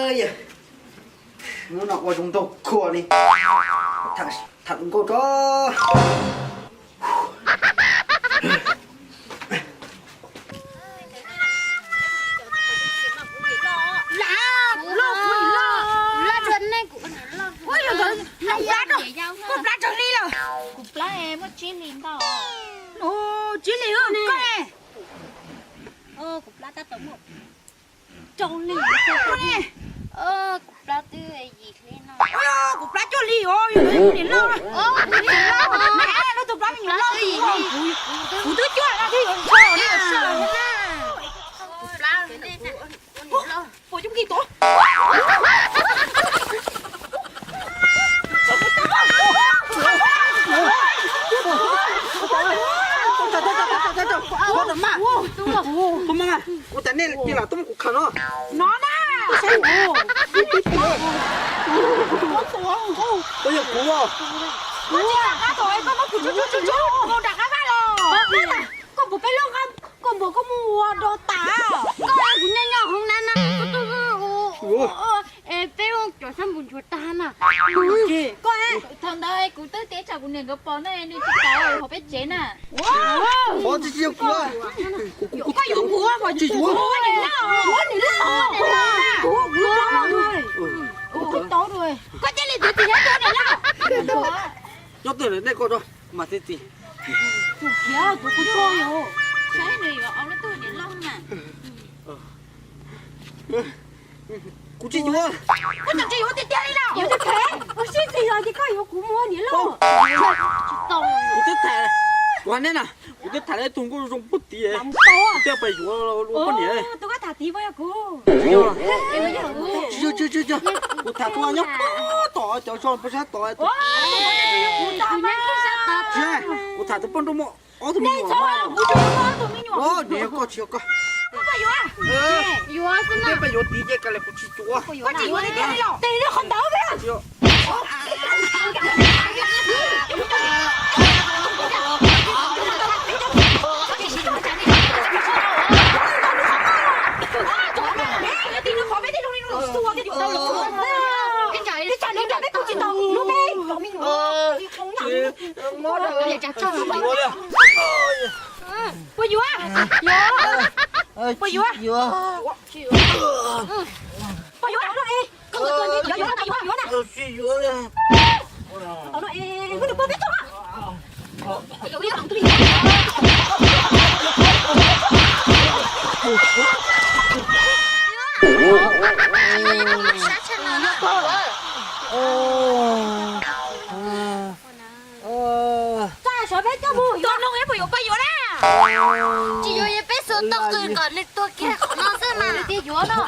Hnub no ua zoo nraug khuav li. Tham hluas nkauj tso. Kuv plab tsawg hli lawm? Kuv plab muaj tsib hli ntau. Tsib hli koj ne? Kuv plab tab tom muaj rau hli. Kuv plab twb yim hli no. Kuv plab cuaj hli os, yog niam loj. Kuv tus plab me nyuam loj, kuv twb cuaj no thiab yuav ntshaw li. Kuv plab. Puas coob kis tuav. Ua cas nej cia lam tuaj muab kuv khaws no? No na. Koj yog kuv. Koj tsis rov qab los, koj muab kuv tsuj tsuj tsuj tsuj mus rov qab vaj los. Koj puas peb lub, koj puas koj mus ua dog tas? Koj kuv nyob nyob hauv na na, koj tuaj es peb lub cov sab npus nchuav tag na. Koj thaum ntawd kuv twb teb tsam kuv niam nkawd pom na, nws tsis tau hauv peb tsev na. Tsis yuav kuv, koj yuav kuv, tsis yuav. Koj cia li twv tsis nyob tuaj niam loj. Nyob twg nej koj tso mas txiv txiv. Tus khiav tus kuv tso yus. Saib nws yuav ua lub tug niam loj na. Kuv tsis yuav. Koj tsis yuav tiag tiag li los? Yuav tiag tiag. Kuv sib txig los ces koj yuav kuv mus niam loj. Kuv twb tham, kuv hais nej na, kuv twb tham ib tug nkauj zoo puag tid, kuv thiaj pais yuav ua poj niam. Tus koj tham tid puas yog kuv? Tsis yog, tsis yog, tsis yog, kuv tham tus nyob puag tom cov zos puag sab tod. Kuv tham tus poj nrauj muaj ob tug me nyuam. Nws yog koj tsis yog koj. Kuv twb pais yuav tid ces kav liam kuv tsis yuav. Puas yuav? Puas yuav? Puas yuav? Puas yuav? Yuav, yuav, yuav, yuav na. Txawm sawv peb coj mus yuav no es puas yuav, puas yuav na? Tsis yuav, peb xuas tau qws kom nws tuag kiag qhov no xwb mas. Yuav no.